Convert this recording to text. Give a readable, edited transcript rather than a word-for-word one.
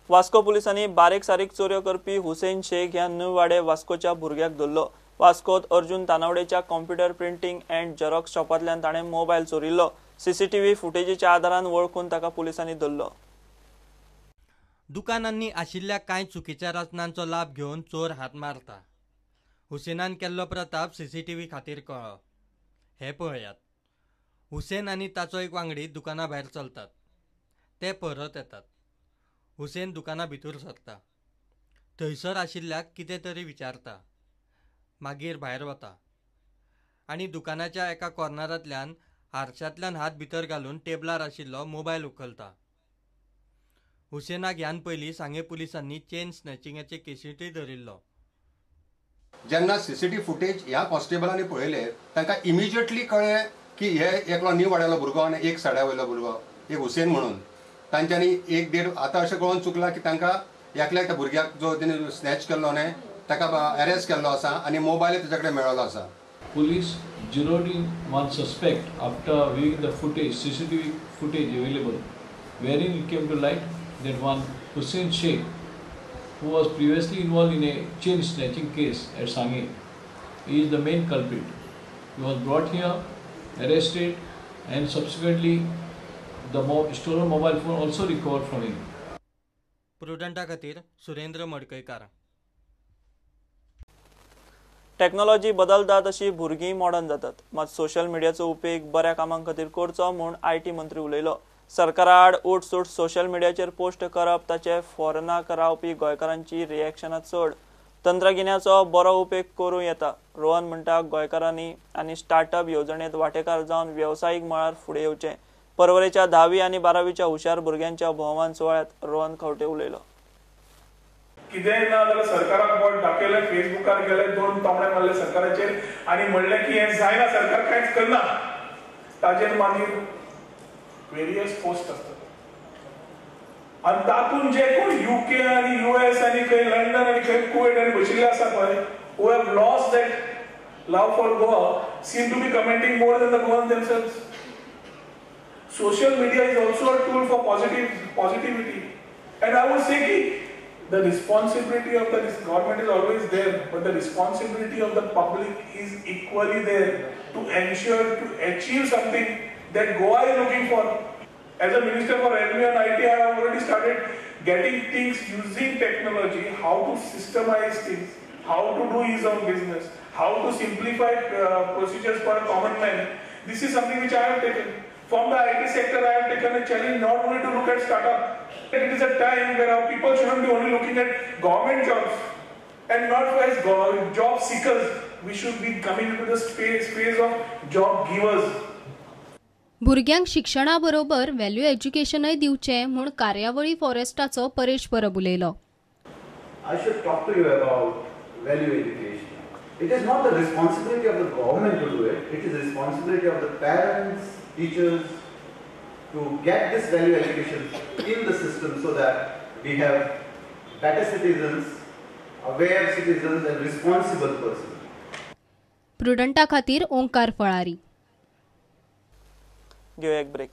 वास्को पुलिसांनी बारीक सारीक चोरयो करपी हुसेन शेख ह्या न्यूवाडे वास्कोच्या भुरग्याक धरलो. वास्कोत अर्जुन तानावडेच्या कॉम्प्युटर प्रिंटींग अँड झेरॉक्स शॉपांतल्यान ताणें मोबायल चोरिल्लो. सीसीटीव्ही फुटेजीच्या आदारान वळखून ताका पुलिसांनी धरलो. दुकानांनी आशिल्ल्या कांय चुकीच्या रचनांचो लाभ घेवन चोर हात मारता. हुसेनान केल्लो प्रताप सीसीटीव्ही खातीर कळ्ळो. हे पळयात, हुसेन आनी ताचो एक वांगडी दुकाना भायर चलतात. ते परत येतात. हुसेन दुकाना भितर सरता. थंयसर आशिल्ल्याक कितें तरी विचारता. मागीर भायर वता आनी दुकानाच्या एका कॉर्नरांतल्यान हारशांतल्यान हात भितर घालून टेबलार आशिल्लो मोबायल उखलता. हुसेनाक ह्यान पयलीं सांगे पुलिसांनी चेन स्नॅचिंगाचे केशींतय धरिल्लो. जेन्ना सीसीटीव्ही फुटेज ह्या कॉन्स्टेबलांनी पळयले तांकां इमिजिएटली कळ्ळें की हे एकलो न्यू वाड्यालो भुरगो आनी एक साड्या वयलो भुरगो, एक हुसेन म्हणून. तांच्यांनी एक देड आतां अशें कळोन चुकलां की तांकां एकल्या त्या भुरग्याक जो तेणी स्नॅच केल्लो न्हय ताका अरेस्ट केल्लो आसा आनी मोबायल ताच्या कडेन मेळ्ळो आसा. Police zeroed in one suspect after viewing the footage, CCTV footage available, wherein it came to light that one Hussain Sheikh, who was previously involved in a chain snatching case at Sange, is the main culprit. He was brought here, arrested, and subsequently the stolen mobile phone also recovered from him. प्रुडंटा खातीर Surendra Madkaikar. Technology बदलता तशी भुरगीं modern जातात. मात social मिडियाचो उपेग बऱ्या कामां खातीर करचो म्हूण IT मंत्री उलयलो. सरकारा आड उठसूट सोशल मिडियाचेर पोस्ट करप ताचे फॉरेनाक रावपी गोंयकारांची रिएक्शनां चड. तंत्रगिन्याचो बरो उपेग करूं येता. रोहन म्हणटा गोंयकारांनी आनी स्टार्टअप येवजणेंत वांटेकार जावन वेवसायीक मळार फुडें येवचें. परवरेच्या 10वी आनी 12वीच्या हुशार भुरग्यांच्या भोवमान सुवाळ्यांत रोहन खंवटे उलयलो. कितेंय ना जाल्यार सरकाराक बोट दाखयलें, फेसबुकार गेले, दोन तांबडे मारले सरकाराचेर आनी म्हणलें की हें जायना, सरकार कांयच करना. ताजेर मागीर वेरियस पोस्ट आसतात आनी तातूंत जे कोण युके आनी युएस आनी खंय लंडन आनी खंय कुवेट आनी बशिल्ले आसा पळय, who have lost that love for Goa seem to be commenting more than the Goan themselves. Social media is also a tool for positivity, and I would say ki the responsibility of the government is always there, but the responsibility of the public is equally there to ensure to achieve something that Goa is looking for. As a minister for revenue and IT, I have already started getting things using technology, how to systemize things, how to do ease of business, how to simplify procedures for a common man. This is something which I have taken. From the IT sector, I have taken a challenge not only to look at startup. It is a time where our people shouldn't be only looking at government jobs and not as job seekers. We should be coming into the space of job givers. भुरग्यांक शिक्षणा बरोबर value एज्युकेशनय दिवचें म्हूण कार्यावळी फॉरेस्टाचो परेश परब उलयलो. I should talk to you about value education. It is not the responsibility of the government to do it. It is the responsibility of the parents, teachers to get this value education in the system so that we have better citizens, aware citizens and responsible persons. प्रुडंटा खातीर ओंकार फळारी. घेऊया एक break.